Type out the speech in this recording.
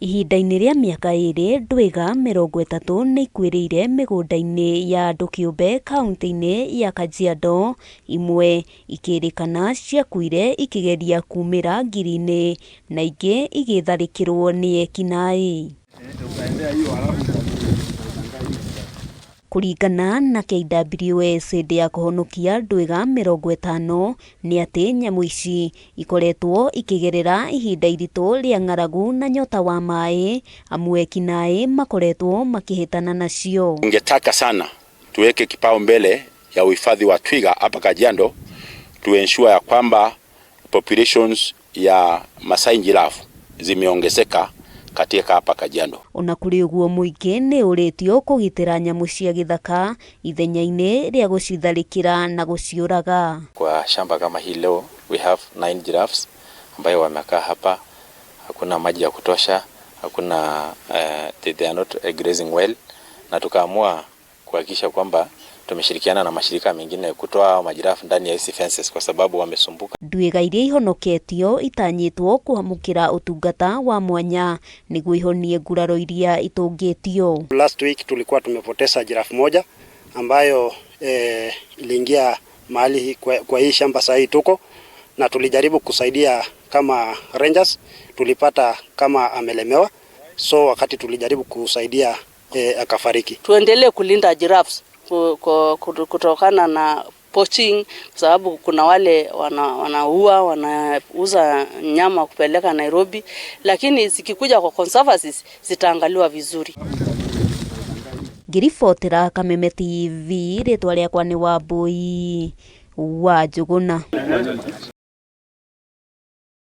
Ihinda-inĩ rĩa mĩaka 2, ndwiga 30 nĩ ikuĩrĩire mĩgũnda-inĩ ya andũ kĩũmbe kauntĩ-inĩ ya Kajiado, imwe ikĩrĩkana ciakuire ikĩgeria kumĩra ngiri-inĩ na ingĩ igĩtharĩkĩrwo nĩ ekinaĩ. Kũringana na KWS hĩndĩ ya kũhonokia ndwiga 50 nĩ atĩ nyamũ ici ikoretwo ikĩgerera ihinda iritũ rĩa ng'aragu na nyota wa maĩ, amu ekinaĩ makoretwo makĩhĩtana nacio. Ningetaka sana tuweke kipaumbele ya uhifadhi wa twiga hapa Kajiado, tu ensure ya kwamba populations ya Masai giraffe zimeongezeka katika hapa Kajiado. Ona kũrĩ ũguo, mũingĩ nĩ ũrĩtio kũgitĩra nyamũ cia gĩthaka ithenya-inĩ rĩa gũcitharĩkĩra na gũciũraga. Kwa shamba kama hii leo we have 9 giraffes ambayo wamekaa hapa, hakuna maji ya kutosha, hakuna they are not grazing well, na tukaamua kuhakikisha kwamba tumeshirikiana na mashirika mengine kutoa majirafu ndani ya hizi fences kwa sababu wamesumbuka. Ndwiga iria ihonoketio itanyĩtwo kwamũkĩra ũtungata wa mwanya nĩguo ihonie nguraro iria itũngĩtio. Last week tulikuwa tumepoteza giraffe moja ambayo iliingia mahali kwa hii shamba sahii tuko na tulijaribu kusaidia kama rangers, tulipata kama amelemewa, so wakati tulijaribu kusaidia akafariki. Tuendelee kulinda giraffes kutokana na poaching, kwa sababu kuna wale wanaua wanauza nyama kupeleka Nairobi, lakini zikikuja kwa conservancies zitaangaliwa vizuri. Ngĩribotera Kameme TV, rĩtwa rĩakwa nĩ Wambui wa Njũgũna.